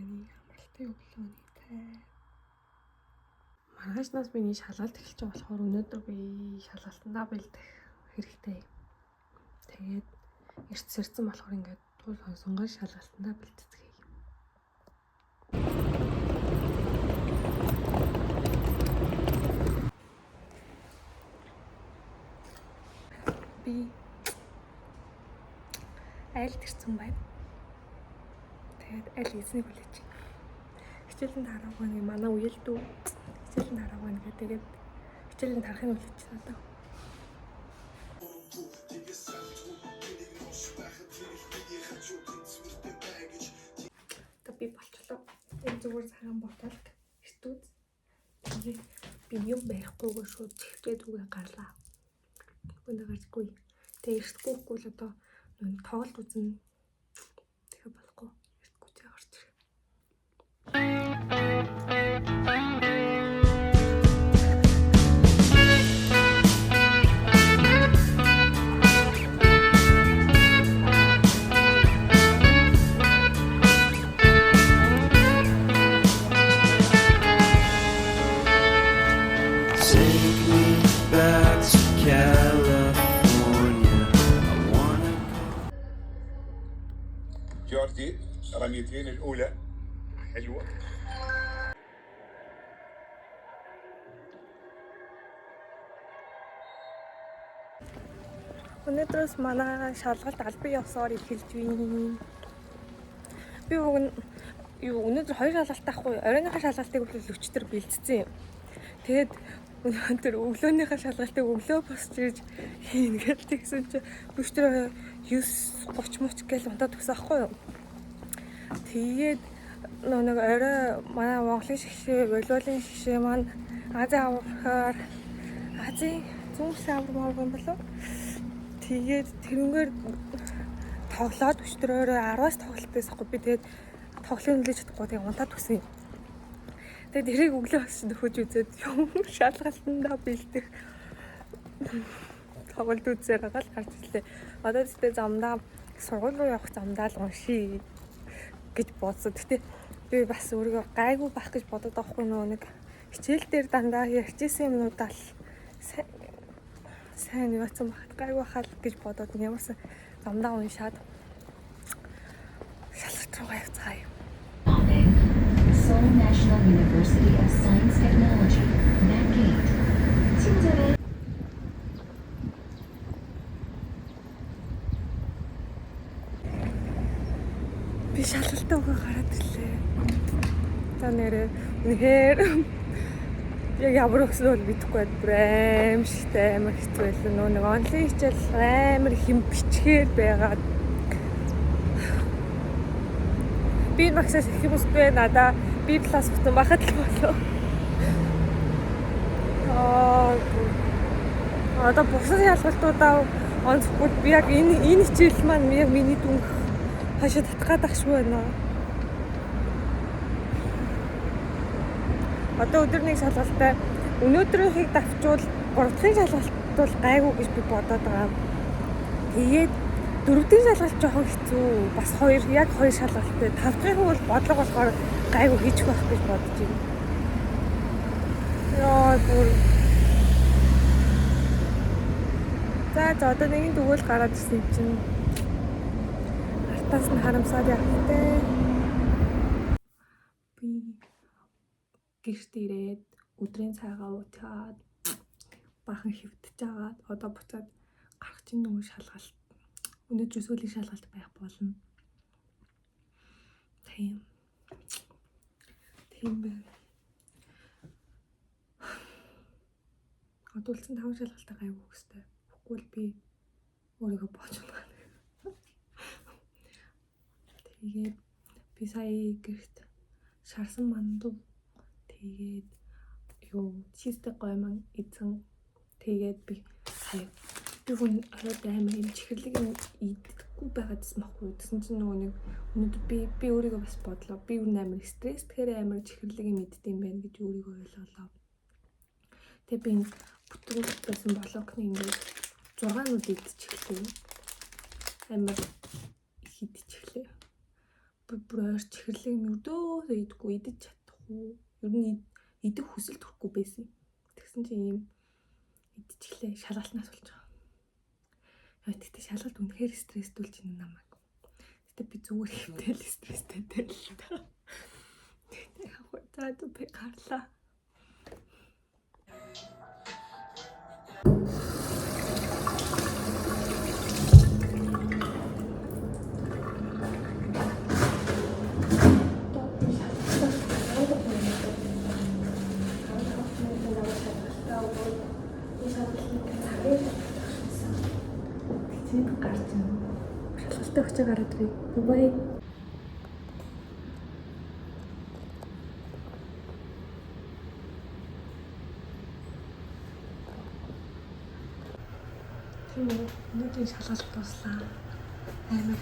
өглөөний амралтын өглөөний цай. Маргаашнаас миний шалгалт эхэлж байгаа болохоор өнөөдөр би шалгалтандаа бэлдэх хэрэгтэй. Тэгээд эрт сэрсэн болохоор ингээд туул сонсонгоо шалгалтандаа бэлтгэе. Би айлд ирсэн байна. Тэгээд аль эзнийг хүлээж байна. Хичээлэн тараагүй нэг манай үеэл дүү хичээлэн тараагүй нэг тэгээд хичээлэн тарахыг хүлээж байна одоо. Одоо би болчлоо. Энэ зүгээр цагаан боталг эртүүз. Тэгээд би юм барихгүйгээр шууд чихвчээ зүгээ гарлаа. Өнөө гарчгүй. Тэгээд эртгүйхгүй л одоо нүн тоглолт үзнэ. Тэгэхээр болохгүй. Эртгүй ч гарч ирэх. Take me back to California. I wanna جوردي رميتين الاولى حلوه. Өнөөдрөөс манай шалгалт албан ёсоор эхэлж байна. Би бүгэн юу өнөөдөр хоёр шалгалт авахгүй. Оройныхаа шалгалтыг бол өчтөр бэлдсэн юм. Тэгээд өнөөдөр өглөөнийхөө шалгалтыг өглөө босч ирж хийнэ гэж тэгсэн чи би өчтөр 9:30 мөч гээл унтаад өгсөн аахгүй юу. Тэгээд нөө нэг орой манай Монголын шгшээ, волейболын шгшээ маань Азийн аврахаар Азийн зүүн бүсийн аврах маврах юм болов. Тэгээд тэрнгээр тоглоод өчтөр орой 10-аас тоглолтээс ахгүй би тэгээд тоглохыг хүлээж чадахгүй тэгээд унтаад өгсөн юм. Тэгээд тэрийг өглөө бас нөхөж үзээд юм шалгалтандаа бэлдэх тоглолт үзсээр байгаа л гарч ирлээ. Одоо тэгтээ замдаа сургууль руу явах замдаа л уншия гэж бодсон. Гэтэ би бас өөрийгөө гайгүй байх гэж бодод байгаа хгүй нөгөө нэг хичээл дээр дандаа ярьжсэн юмнуудаа л сайн юуцсан багт гайгүй хал гэж бодоод ямарсан замдаа уншаад шалгалт руугаа явцгаая. Seoul National University of Science Technology, Mac 8. 친절해 Би шалгалтаа өгөө гараад ирлээ. За нэрээ үнэхээр яг ямар өгсөн бол мэдэхгүй байд. Бүр аимшигтай амар хэцүү байлаа. Нөө нэг онлайн хичээл амар их юм бичгээр байгаад би энэ багшаас их юм өсдөө надаа B плюс бүтэн байхад л болов. Аа одоо бусад шалгалтуудаа онцохгүй би яг энэ хичээл маань яг миний дүнх хашаа татах гээд ах шүү байна. Одоо өдөр нэг шалгалтай өнөөдрийнхийг давчвал 3 дахь шалгалт бол гайгүй гэж би бодоод байгаа. Тэгээд 4 дахь шалгалт жоохон хэцүү. Бас хоёр яг хоёр шалгалттай. 5 дахь бол бодлого болохоор гайгүй хийчих байх гэж бодож байна. Яа бүр. За за одоо нэгэн дөгөөл гараад ирсэн юм чинь. Артаас нь харамсаад явахтай. Би гэрт ирээд өдрийн цайгаа уучаад баахан хэвтэж агаад одоо буцаад гарах чинь нөгөө шалгалт өнөөдөр сүүлийн шалгалт байх болно. Тийм. Тийм байна. Одоо үлдсэн 5 шалгалтаа гайгүй өгөх ёстой. Үгүй бол би өөрийгөө боож унах. Тэгээд би сая гэрт шарсан мандуу тэгээд юу чизтэй гоймон идсэн. Тэгээд би сая би хүн оройд амар юм чихэрлэг юм иддэггүй байгаадсэн байхгүй. Тэгсэн чинь нөгөө нэг өнөөдөр би өөрийгөө бас бодлоо. Би юу амар стресс тэгэхээр амар чихэрлэг юм иддэг юм байна гэж өөрийгөө ойлголоо. Тэгээд би энэ бүтэн байсан блокны ингээд 6 нүд идчихлээ. Амар их идчихлээ. Би бүр ойр чихэрлэг юм өрдөөсөө идэхгүй, идэж чадахгүй. Ер нь идэх хүсэл төрөхгүй байсан. Тэгсэн чинь ийм идчихлээ, шалгалтнаас болж байгаа. Яа, тэгтээ шалгалт үнэхээр стресстүүлж байна намайг. Тэгтээ би зүгээр хэмтэл стресстэй л та. Тэгтээ яг хөө за би гарлаа. Тэнд гарч байна. Шалгалтай өгчөө гараад ирье. Bye. Тийм үү. Өнөөдрийн шалгалт дуслаа. Амар.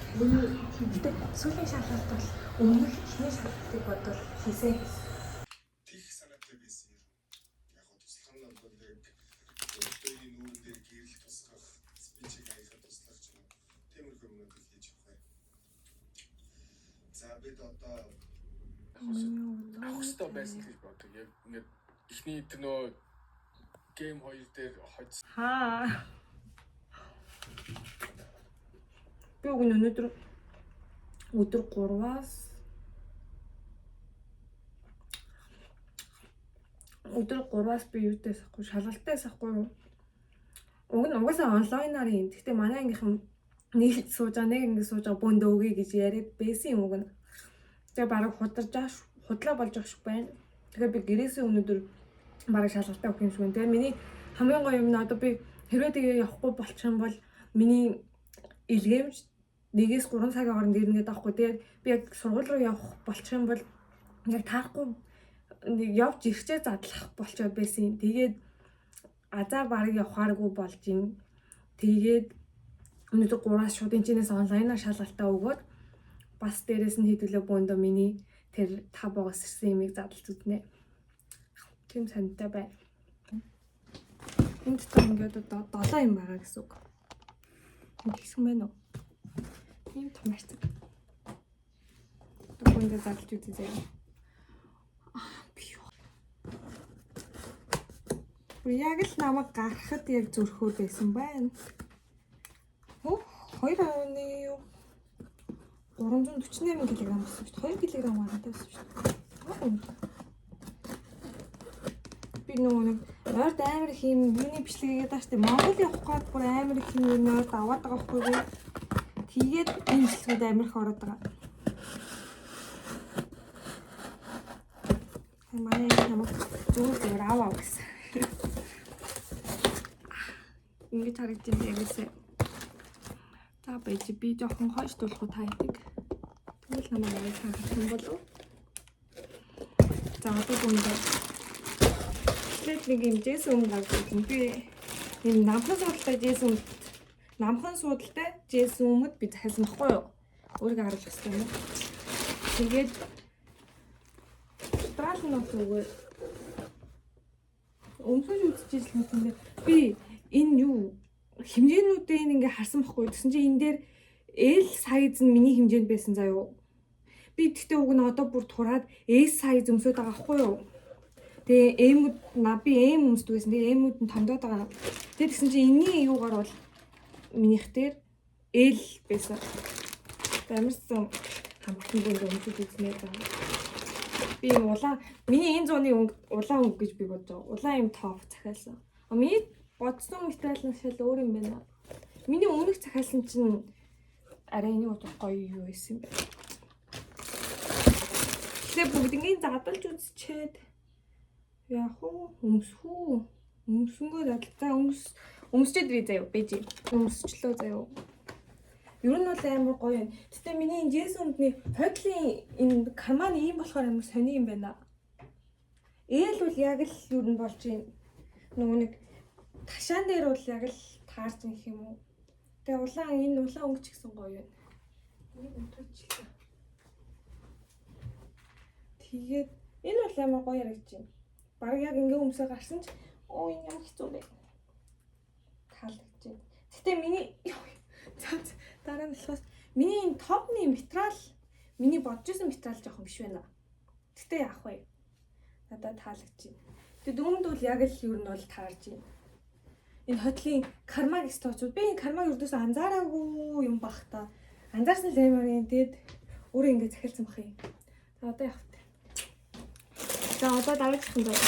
Гэтэ сүүлийн шалгалт бол өмнөх эхний шалгалтыг бодвол хийсэн. Тех санаатай байсан юм. Яг гоо туслах нь бол яг өөртөө нүүрэн дээр гэрэл тусгах, спичийг аяхад туслах ч юм уу. Тиймэрхүү юмнуудыг хийж явах бай. За бид одоо авах хэрэгтэй байсан л гэж боддог. Яг ингээд эхний тэр нөө game 2 дээр хожсон. Хаа. Би уг нь өнөөдөр өдөр 3-аас өдөр 3-аас би юутайс ахгүй шалгалтайс ахгүй юу? Уг нь угаасаа онлайнаар юм. Гэхдээ манай ангийнхан нэг сууж байгаа, нэг ингэ сууж байгаа бөөндөө өгье гэж яриад байсан юм уг нь. Тэгээ бараг хударж байгаа худлаа болж байгаа шиг байна. Тэгэхээр би гэрээсээ өнөөдөр бараг шалгалтаа өгөх юм шиг байна. Тэгээ миний хамгийн гоё юм нь одоо би хэрвээ тэгээ явахгүй болчих юм бол миний илгээмж 1-ээс 3 цагийн хооронд ирнэ гэдэг аахгүй. Тэгээд би яг сургууль руу явах болчих юм бол яг таарахгүй нэг явж ирэхчээ задлах болчоод байсан. Тэгээд азаа бараг явахааргүй болж юм. Тэгээд өнөөдөр 3-аас шууд энэ чинээс онлайнаар шалгалтаа өгөөд бас дээрэс нь хэдүүлээ бөөндөө миний тэр 5 оогоос ирсэн юмыг задлж үзнэ. Тийм сонинтай байна. Энэ дотор ингээд одоо 7 юм байгаа гэсэн үг. Энд тэгсэн байна уу? Тийм том харьцаг. Бөөндөө задлж үзье заяа. Аа би юу. Бүр яг л намайг гаргахад яг зөрхөөр байсан байна. Өөх 2.348 кг болсон шүү дээ. 2 кг гаргатай байсан шүү дээ. Аа. Би нөгөө нэг ойрд амар их юм юуны бичлэг хийгээд байгаа шүү дээ. Монгол явах гээд бүр амар их юм ойрд аваад байгаа байхгүй юу? Тэгээд энэ бичлэгүүд амар их ороод байгаа. Манай намайг зүгээр зүгээр ав ав гэсэн. Ингэж харагдаж байна ягсаа. За байж би жоохон хойш тулах уу та хэдэг. Тэгвэл намайг аяг харах юм болов. За одоо бүндэ. Тэгэхээр нэг юм жэс өнгө гарч ирсэн. Би юм намхан суудалтай жэс өмд намхан суудалтай жэс өмд би захиалсан баггүй юу? Өөрийгөө харуулах хэрэгтэй юм уу? Тэгээд материал нь бол зүгээр өмсөж үзчихсэн юм бэ. Би энэ юу хэмжээнүүдийг ингээ харсан байхгүй. Тэгсэн чинь энэ дээр L size нь миний хэмжээнд байсан заяо. Би тэгтээ уг нь одоо бүр тураад S size өмсөд байгаа байхгүй юу? Тэгээ M-үүд на би M өмсдөг байсан. Тэгээ M-үүд нь томдоод байгаа. Тэгээ тэгсэн чинь энэний юугаар бол минийх дээр L байсан. Ямарсан хамтан бүр өмсөж үзнэ заа. Би юм улаан миний энэ зууны өнгө улаан өнгө гэж би бодож байгаа. Улаан юм топ захиалсан. А миний бодсон материал нь шал өөр юм байна. Миний өмнөх захиалсан чинь арай энэ удаа гоё юу байсан юм бэ? Тэгэхээр бүгднийг задалж үзчихэд яах вэ? Өмсөх үү? Өмсөнгөө задал. За өмсчээд ирээ заяа. Бэж. Өмсчлөө заяа. Ер нь бол амар гоё юм. Гэтэ миний энэ джинс өмдний хойдлын энэ карман ийм болохоор амар сони юм байна. Ээл бол яг л ер нь болж юм. Нөгөө нэг ташаан дээр бол яг л таарч юм юм уу. Тэгээ улаан энэ улаан өнгө ч гэсэн гоё юм. Энийг өнтөчлээ. Тэгээд энэ бол амар гоё яригдж байна. Бараг яг ингээ өмсөө гарсан ч оо энэ ямар хэцүү бэ. Таалагдж байна. Гэтэ миний за дараа нь болохоос миний энэ топны материал Миний бодож исэн материал жоохон биш байна. Гэтэ яах вэ? Надад таалагдчих. Тэгээ дүмд бол яг л ер нь бол таарж байна. Энэ хотлын карма гэж тооцвол би энэ кармаг ердөөсөө анзаараагүй юм бах та. Анзаарсан л амар юм. Тэгэд өөрөө ингэ захиалсан бах юм. За одоо явах вэ? За одоо дараагийнх нь заяа.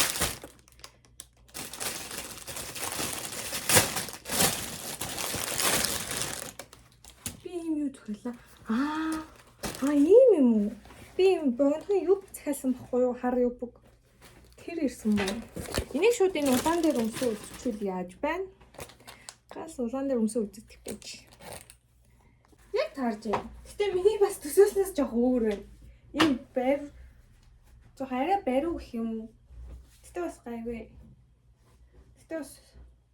Би ийм юу захиалаа? Аа ийм юм уу? Би ийм богинохон юб захиалсан байхгүй юу? Хар юбг. Тэр ирсэн байна. Энийг шууд энэ улаан дээр өмсөө үзчихвэл яаж байна? Газ улаан дээр өмсөө үздэг байж. Яг таарж байна. Гэтэ миний бас төсөөлснөөс жоох өөр байна. Ийм байр жоох арай бариу гэх юм уу? Гэтэ бас гайгүй. Гэтэ бас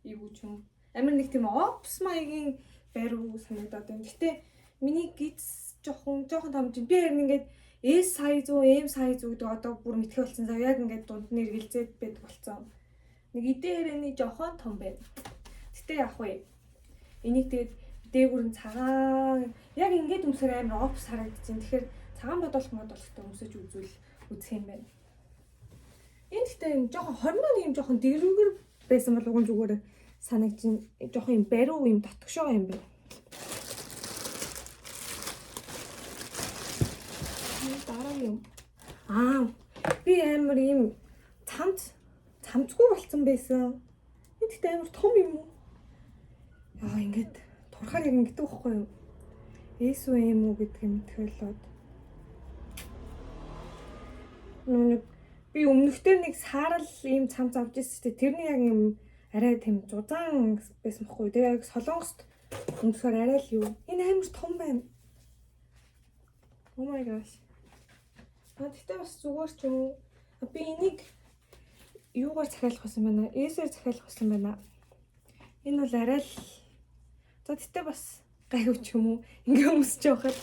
эвгүй ч юм. Амар нэг тийм опс маягийн бариу санагдаад байна. Гэтэ миний гиз жоохон том чинь би харин ингээд S size уу, M size уу гэдэг одоо бүр мэдхэ болсон. За яг ингээд дунд нь эргэлзээд байдаг болсон. Нэг эдээ хэрээний жоохон том байна. Гэтэ яах вэ? Энийг тэгээд дээгүүр нь цагаан яг ингээд өмсөр амар опс харагдчихээн. Тэгэхээр цагаан бодолох модолохтой өмсөж үзвэл үзэх юм байна. Энэ гэхдээ юм жоохон 20 юм жоохон дэрвгэр байсан бол уг нь зүгээр санагдчихээн. Жоохон юм бариу юм дотгошоо юм байна. Дараа юм. Би амар юм цамцгүй болцсон байсан. Энэ гэхдээ амар том юм уу? Яа ингээд турхаар яг ингэдэг байхгүй юу? S үү M үү гэдгийг мэдхэлээд. Нүг би өмнөхдөр нэг саарал ийм цамц авч ирсэн чинь тэрний яг юм арай тийм зузаан байсан байхгүй юу? Тэгээ яг Солонгост өмсөхөр арай л юу. Энэ амар том байна. Oh my gosh. Гэхдээ бас зүгээр ч юм уу. Би энийг юугаар захиалах байсан байна? S-ээр захиалах байсан байна. Энэ бол арай л за тэгтээ бас гайгүй ч юм уу. Ингээ өмсөж явахад.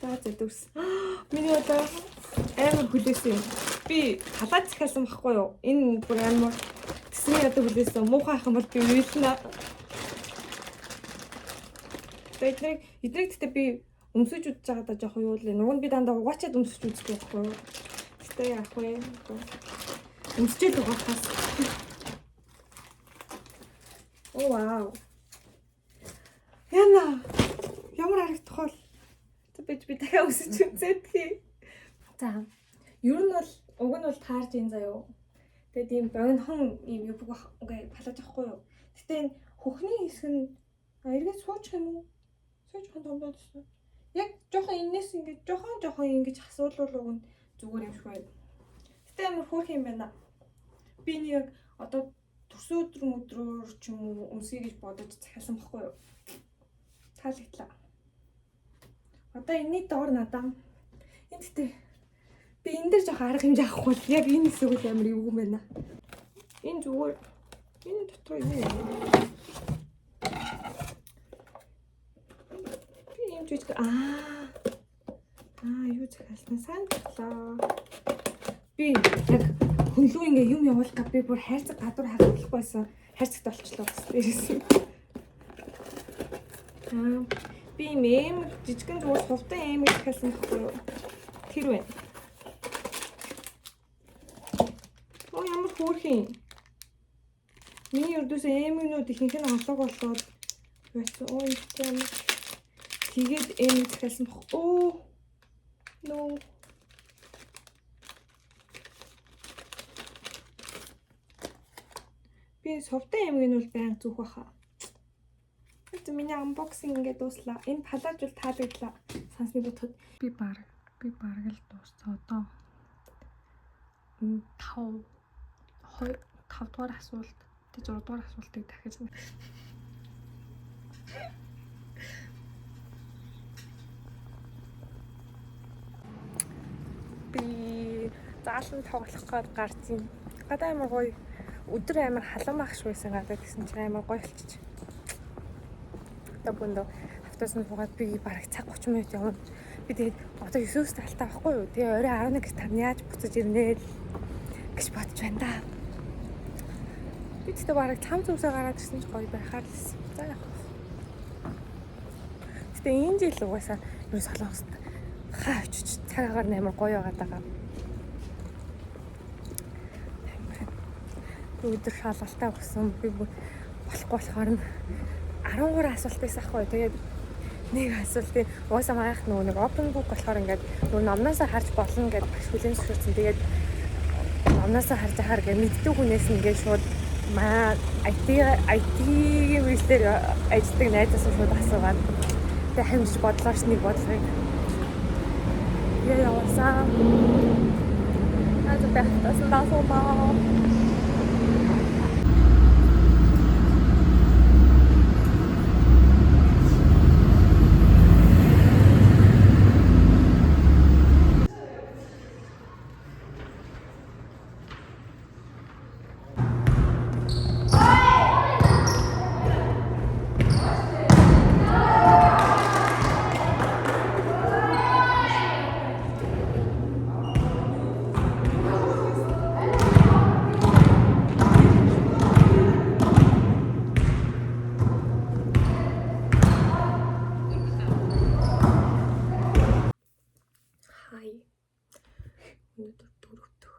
За дүүс. Миний одоо амар хүлээсэн юм. Би халаад захиалсан байхгүй юу? Энэ бүр амар тэсний одоо хүлээсэн. Муухай ах юм бол би уйлна. Тэгээ эднийг тэгтээ би өмсөж үзэж байгаадаа жоох юу лээ. Нуг нь би дандаа угаачаад өмсөж үздэг байхгүй юу? Тэгтээ яах вэ? Өмсчээд угаахаас. Оо вау. Яна. Ямар харагдах вэ? За би дахиад өмсөж үзээд хий. За. Ер нь бол уг нь бол таарж ин заяо. Тэгээд ийм богинохон ийм юбг бах. Үгүй палаж авахгүй юу? Гэтэ энэ хөхний хэсэг нь эргээд суучих юм уу? Сууж хон томдоод байсан. Яг жоохон энэс ингэж жоохон ингэж асуулвал уг нь зүгээр юм шиг байна. Гэтэ амар хөөрхөн юм байна. Би энийг яг одоо төрсөн өдөр мөдрөөр ч юм уу өмсөе гэж бодож захиалсан байхгүй юу? Таалагдлаа. Одоо энэний доор надаа энэ гэтээ би энэ дээр жоохон арга хэмжээ авахгүй бол яг энэ хэсэг бол амар эвгүй байна. Энэ зүгээр энэ дотор юу юм? Би ийм жижиг юу захиалсан санагдлаа. Би яг хөнлөө ингээ юм явуулах га би бүр хайрцаг гадуур харагдахгүй байсан. Хайрцагт болчлоо бас дээрээс. Би ийм эм жижигэн зүгээр сувтан эм гэж захиалсан байхгүй юу? Тэр байна. Оо ямар хөөрхөн. Миний өрдөөс эмгнүүд ихэнх нь алга болоод байсан. Оо энэ амар. Тэгээд эм захиалсан бох. Оо. No. Би сувтан эмэг нь бол байнга зүөх баха. Это миний unboxing ингээд дууслаа. Энэ палаж бол таалагдлаа. Сансны бодоход Би бараг л дууссан. Одоо 5 2 5 дугаар асуулт, тэг 6 дугаар асуултыг дахиж би заалан тоглох гээд гарч ийн. Гадаа амар гоё. Өдөр амар халуун байх шиг байсан гадаа гэсэн чинь амар гоё болчих. Одоо бүндөө автобусанд суугаад би бараг цаг 30 минут явна. Би тэгээд одоо 9-өөс талтаа байхгүй юу? Тэгээ орой 11-5 яаж буцаж ирнэ л гэж бодож байна да. Би тэгтээ бараг цам зүсээ гараад ирсэн ч гоё байхаар л байсан. За яах вэ? Гэтэ энэ жил угаасаа ер нь Солонгост Хаа очиж цаг агаар нь амар гоё байгаад байгаа. Өдөр шалгалтаа өгсөн. Би болохгүй болохоор нь 13 асуулт байсан ахгүй. Тэгээд нэг асуултын угаасаа манайх нөгөө нэг open book болохоор ингээд нөгөө номноосоо харж болно гэдээ багш хүлээн зөвшөөрсөн. Тэгээд номноосоо харж ахаар ингээд мэддэг хүнээс нь ингээд шууд маа IT-ийн мэргэжлээр ажилладаг найзаас нь шууд асуугаад тэгээд хамж бодлооч нэг бодлогыг тэгээ явуулсан. Аа байхтаас даасуу. Хай. Өнөөдөр дөрөв дөх.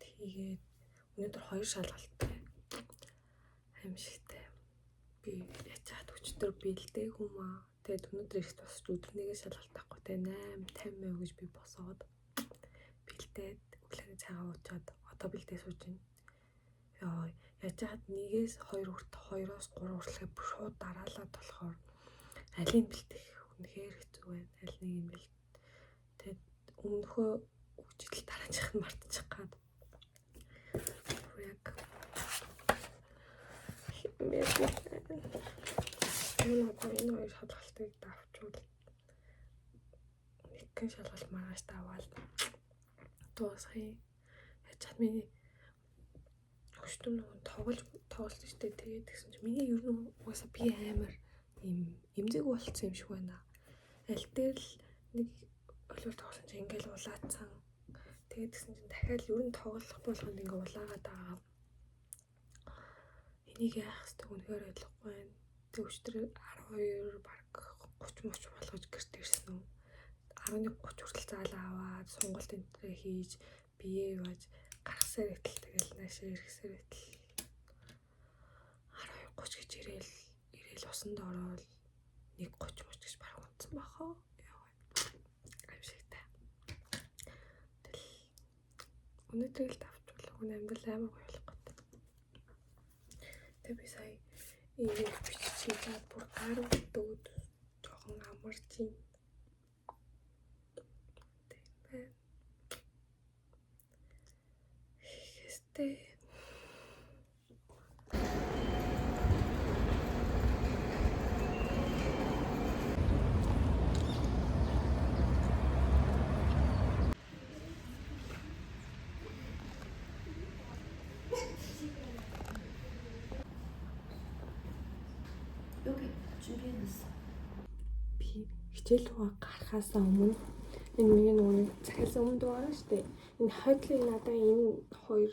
Тэгээд өнөөдөр хоёр шалгалттай. Аимшигтай. Би ячаад өчтөр бэлдээгүй юм аа. Тэгээд өнөөдөр их тусч өдөр нэгээ шалгалт авахгүй те 8:50 гэж би босоод бэлдээд өглөөний цайгаа уучаад одоо бэлдээ сууж байна. Яа, ячаад 1-ээс 2 хүртэл 2-оос 3 хүртэл шууд дараалаад болохоор алийг бэлдэх үнэхээр хэцүү байна. Аль нэг юм бэл. Тэгээд өмнөхөө үжил дараачих нь мартчих гад. Яг хэмээр энэ одоо энэ хоёр шалгалтыг давчвал нэгэн шалгалт маргааш даваал дуусгая. Ячаад миний өчтөр нөгөө тоглолт штэ тэгээд тэгсэн чинь миний ер нь угаасаа би амар юм эмзэг болцсон юм шиг байна. Аль дээр л нэг олиул тоглосон чинь ингээл улаацсан. Тэгээд тэгсэн чинь дахиад ер нь тоглох болгонд ингээ улаагаад байгаа. Энийг яах ёстой үнэхээр ойлгохгүй байна. Тэг өчтөр 12 баг 30 мөч болгож гэрт ирсэн үү. 11:30 хүртэл заалаа аваад сонголт энэ тэрэ хийж бие явааж гаргасаар итэл тэгэл наашаа ирэхсээр итэл 12:30 гэж ирээл усанд ороод 1:30 мөч гэж бараг унтсан бахаа. Яа. Аимшигтай. Тэгэл өнөөдрийг л давчвал хүн амьдрал амар гоё болох гэдэг. Тэг би сая энийг биччихээд бүр гар өгдөөд жоохон амарч юм. Тийм байна. Хийхээстэй. 여기 준비해놨어. Би хичээл рүү гарахаас өмнө энэ миний нөгөө нэг захиалсан өмнө дугаараа шүү дээ. Энэ хойдлыг надаа энэ хоёр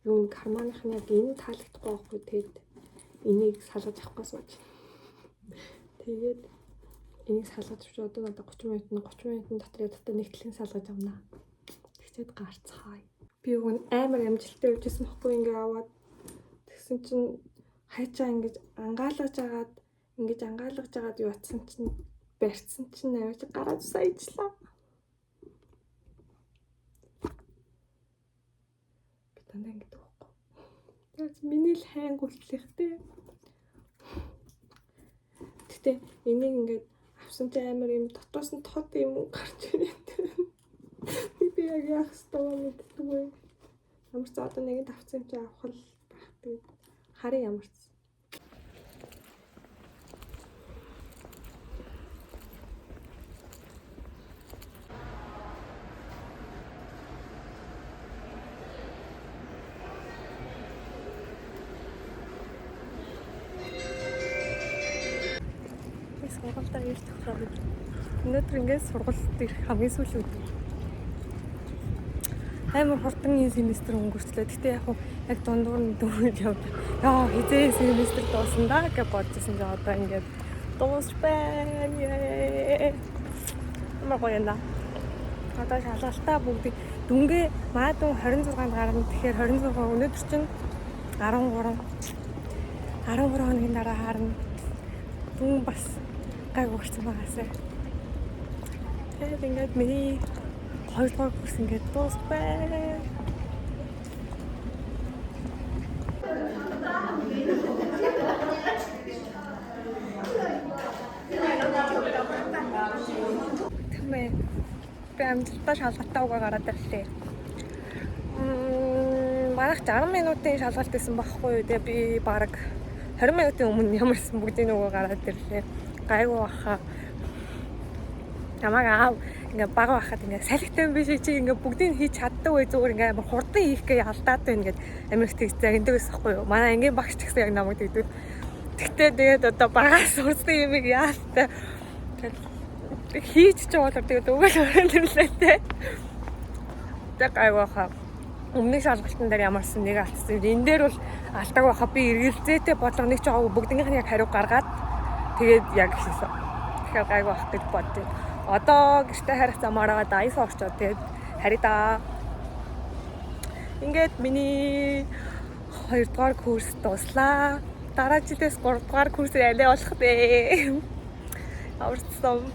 юу н карманых нь яг энэ таалагдахгүй байхгүй тэгээд энийг салгаж авахгүй сууж. Тэгээд энийг салгаж авч одоо надаа 30 минут 30 минутын дотор ядтаа нэг талын салгаж авна. Тэгчээд гарцгаая. Би өгөн амар амжилттай явж исэн байхгүй ингээ аваад тэгсэн чинь хайчаа ингэж ангаалгаж агаад юу атсан чинь барьсан чинь аваач гараад саяжлаа. Би дандаа ингэдэг байхгүй. Тэгээд миний л хайнг үлдлэхтэй. Гэтэ энийг ингээд авсан чинь амар юм дотоос нь тод юм гарч ирээд. Би яг яах ёстойгоо мэддэггүй. Ямар ч одоо нэг тавцсан юм чи авах л байх. Тэгээд харъя ямар ч. Би сургуультай ирж тохироо. Өнөөдөр ингээд сургуульд ирэх хамгийн сүүлийн өдөр. Амар хурдан энэ семестр өнгөрчлөө. Гэтэ яг яг дундуур нь дөрөв явд. Яа, хизээ семестр дуусна да гэж бодчихсон чинь одоо ингээд Дуусч байна. Yay! Ямар гоё юм да. Одоо шалгалтаа бүгдийг дүнгээ маадун 26-нд гарна. Тэгэхээр 26 өнөөдөр чинь 13 13 хоногийн дараа харна. Дүн бас гайгүй гарсан байгаасай. Тэгээд ингээд миний 2 дугаар курс ингээд дуусч байна. Тэмээ би амжилттай шалгалтаа угаа гараад ирлээ. Манайх 60 минутын шалгалт байсан байхгүй юу? Тэгээ би бараг 20 минутын өмнө ямарсан бүгдийг нөгөө гараад ирлээ. Гайгүй баха. Намайг аав ингээ бага байхад ингээ салхитай юм биш чи ингээ бүгдийг хийж чаддаг бай, зүгээр ингээ амар хурдан хийх гээ алдаад байна гэд Америкт тэгж загнадаг байсан байхгүй юу? Манай ангийн багш ч гэсэн яг намайг тэгдэг. Тэгтээ тэгээд одоо багаас сурсан юмыг яалтай тэгэл хийж ч болоор тэгээд өгөөл өрөөл ирлээ те. Тэг гайгүй хаа. Өмнөх шалгалтын дээр ямарсан нэг алдсан. Энэ дээр бол алдаг байхаа би эргэлзээтэй бодлого нэг ч байгаагүй, бүгднийх нь яг хариу гаргаад тэгээд яг хийсэн. Тэгэхээр гайгүй байх гэж боддоо. Одоо гэртээ харих замаараа Daiso орчоод тэгээд харъя да. Ингээд миний 2 дугаар курс дуслаа. Дараа жилээс 3 дугаар курс алей болох вэ? Аварцсан.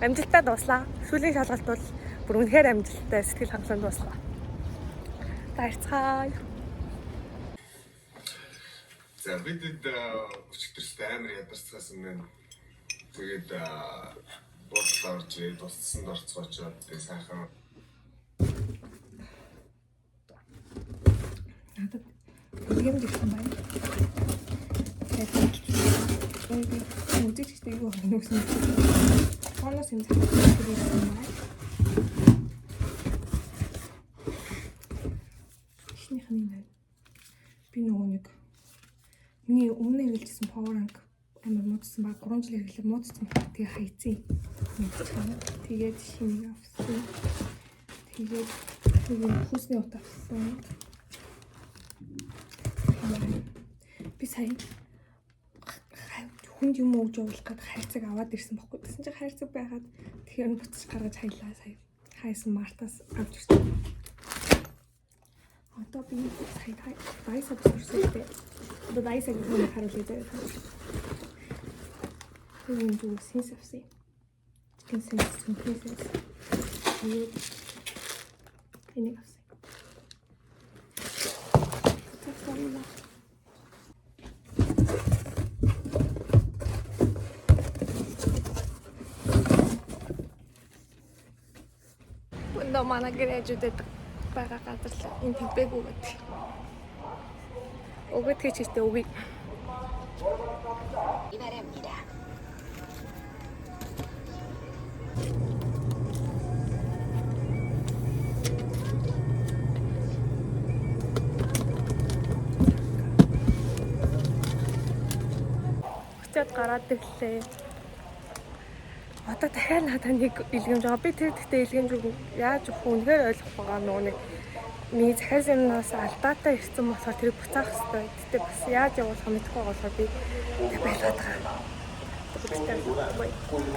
Амжилттай дуслаа. Сүүлийн шалгалт бол бүр үнэхээр амжилттай, сэтгэл хангалуун дуслаа. Баярцгаая. За, бидэд өчигдөрт амар ядарцгаасан байна. Тэгээд буудлаа орж ирээд устсанд орцгоочоод тэгээд сайхан Надад илгээмж ирсэн байна. Тэгээд би үзэж ихтэй юу байна гэсэн чинь бонус юм захиалж ирсэн байна. Эхнийх нь энэ байна. Би нөгөө нэг миний өмнө хэрэглэжсэн power bank амар муудсан баг, 3 жил хэрэглээ муудсан баг, тэгээ хайцсан. Тэгээд шинийг авсан. Тэгээд нэг юм хүүсний ут авсан. Би сая хүнд юм өгж явуулах гээд хайрцаг аваад ирсэн бохгүй. Тэгсэн чинь хайрцаг байгаад, тэгэхээр буцаж гаргаж хаялаа сая. Хайсан Мартаас авч ирсэн. Одоо би сая Daiso босорсон гэдэг. Одоо Daiso гэх юм харуулъя заяа. Энэ зүгээр сенс авсан. Chicken sense, цүнхний сенс. Тэгээд энийг авсан. Авсан. Өндөө манай гэрээжүүдэд байгаа газар л энэ тэгбэг өгöd. Өгöd хийж хийхдээ өгье. 바랍니다. Буцаад гараад ирлээ. Одоо дахиад надад нэг илгээмж байгаа. Би тэр гэхдээ илгээмж яаж өгөх вэ? Үнэхээр ойлгохгүй байгаа, нөгөө нэг миний захиалсан юмнаас алдаатай ирсэн болохоор тэрийг буцаах хэрэгтэй. Гэтэ бас яаж явуулах мэдэхгүй байгаа болохоор би тэг байлгаад байгаа. 69.